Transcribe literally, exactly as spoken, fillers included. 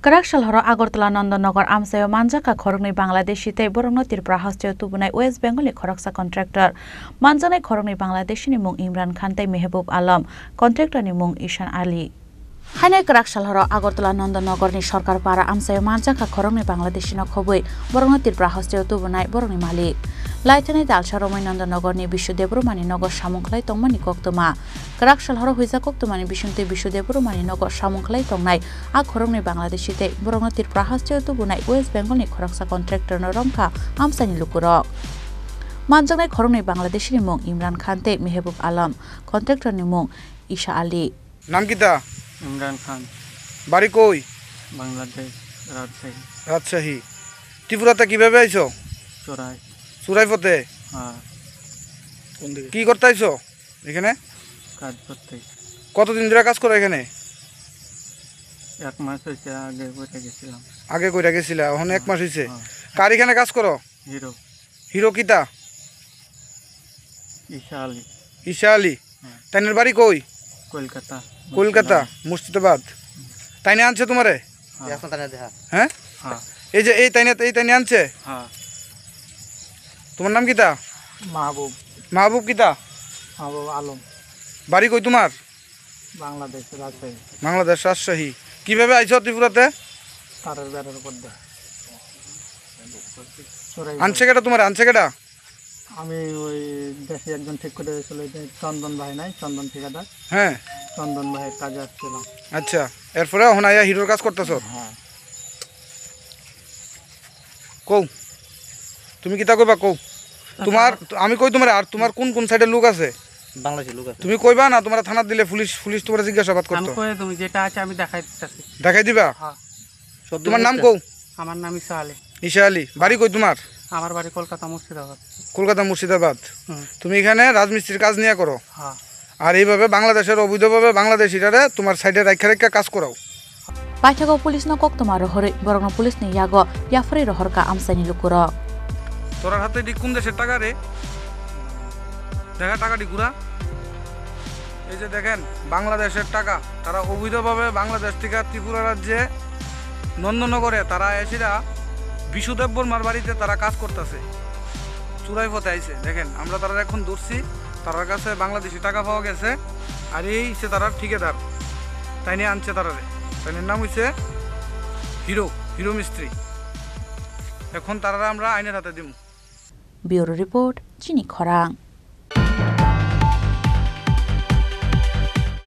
Kwrak sal horo Agartala Nandanagar amchaio manjakha khoroknwi Bangladeshi tei borokno Tripura hasteo tubunai West Bengal ni khoroksa contractor. Manjaknai khoroknwi Bangladeshi ni mung Imran Khan tei Mehbub Alam, contractor ni mung Ishan Ali. Haino kwrak sal horo Agartala Nandanagar ni Sorkar Para amchaio manjakha khoroknwi Bangladeshi no khobwi borokno Tripura hasteo tubunai borokni malik. Laithani dalsa romwi Nandanagar ni Bishu Debbarma ni nogo samung khlai tongmani koktwma. Kwrak sal horo huijak koktwmani bisingtwi Bishu Debbarma ni nogo samung khlai tongnai a khoroknwi Bangladeshi tei borokno Tripura hasteo tubunai West Bengal ni khoroksa contractor no romkha amchaini lukurok. Manjaknai khoroknwi Bangladeshi ni mung Imran Khan tei Mehbub Alam, contractor ni mung Isha Ali. নাম কিতা? ইমরান খান। বাড়ি কই? বাংলাদেশ, রাজশাহী। রাজশাহী। ত্রিপুরাতে কিভাবে আইছো? চোরাই। চোরাই পথে? হ্যাঁ। কি করতে আইছো এখানে? কাজ করতে। কতদিন ধরে কাজ করো এখানে? এক মাস হয়েছে, আগে করে গেছিলাম। আগে কইরা গেছিলা, এখন এক হ্যাঁ, মাস হইছে। হ্যাঁ। কার এখানে কাজ করো? হিরো। হিরো কিতা? ঈশা আলী। ঈশা আলী। হ্যাঁ। তাইনের বাড়ি কই? কলকাতা। কলকাতা, মুর্শিদাবাদ। মুর্শিদাবাদ। তাইনে আনছে তোমারে? হ্যাঁ। এখন তাইনে দেখা। হ্যাঁ? হ্যাঁ। এই যে এই তাইনে, এই তাইনে আনছে? হ্যাঁ। তোমার নাম কিতা? মাহবুব। মাহবুব কিতা? মাহবুব আলম। বাড়ি কই তোমার? বাংলাদেশ, রাজশাহী। বাংলাদেশ, রাজশাহী। কিভাবে আইছো ত্রিপুরাতে? তারের বেড়ার উপর দিয়ে। চোরাই আনছে কেডা তোমার? আনছে কেডা? আমি ওই দেশে একজন ঠিক করে দিয়েছিল, ওই যে চন্দন ভাই নাই, চন্দন ঠিকাদার। হ্যাঁ। চন্দন ভাইয়ের কাজে আসছিলাম। আচ্ছা, এরপরে এখন আইয়া হিরোর কাজ করতেছো? হ্যাঁ। কও, তুমি কিতা কইবা কও? আচ্ছা, তোমার, আমার আমি কই তোমার, আর তোমার কোন কোন সাইডে লোক আছে? বাংলাদেশি লোক আছে। তুমি কইবা না, তোমার থানাত দিলে পুলিশ, পুলিশ তোমার জিজ্ঞাসাবাদ আমি করতো। কই তুমি যেটা আছে আমি দেখাই দিতেছি। দেখাই দিবা? হ্যাঁ। সব তোমার নাম দিকে কও? আমার নাম ঈশা আলী। ঈশা আলী, বাড়ি কই তোমার? আমার বাড়ি কলকাতা মুর্শিদাবাদ। কলকাতা মুর্শিদাবাদ। হুম। তুমি এখানে রাজমিস্ত্রির কাজ নিয়ে করো? হ্যাঁ। আর এইভাবে বাংলাদেশের অবৈধভাবে বাংলাদেশিরারে তোমার সাইডে রাখা রাখা কাজ করাও। Paithago police no koktwma rohorwi borokno police ni yago yapharwi rohorkha amchaini lukurok. তোরার হাতে এটি কোন দেশের টাকা রে? দেখা টাকাটি ঘুরা। এই যে দেখেন, বাংলাদেশের টাকা। তারা অবৈধভাবে বাংলাদেশ থেকে ত্রিপুরা রাজ্যে নন্দনগরে তারা এসিরা বিশু দেববর্মার বাড়িতে তারা কাজ করতেছে। চোরাই পথে আইছে। দেখেন, আমরা তারা এখন ধরছি, তার কাছে বাংলাদেশি টাকা পাওয়া গেছে। আর এই হচ্ছে তারার ঠিকাদার, তাইনে আনছে তারারে। তাইনের নাম হইছে হিরো, হিরো মিস্ত্রি। এখন তারারে আমরা আইনের হাতে দিমু। Bureau report, Chini Khorang.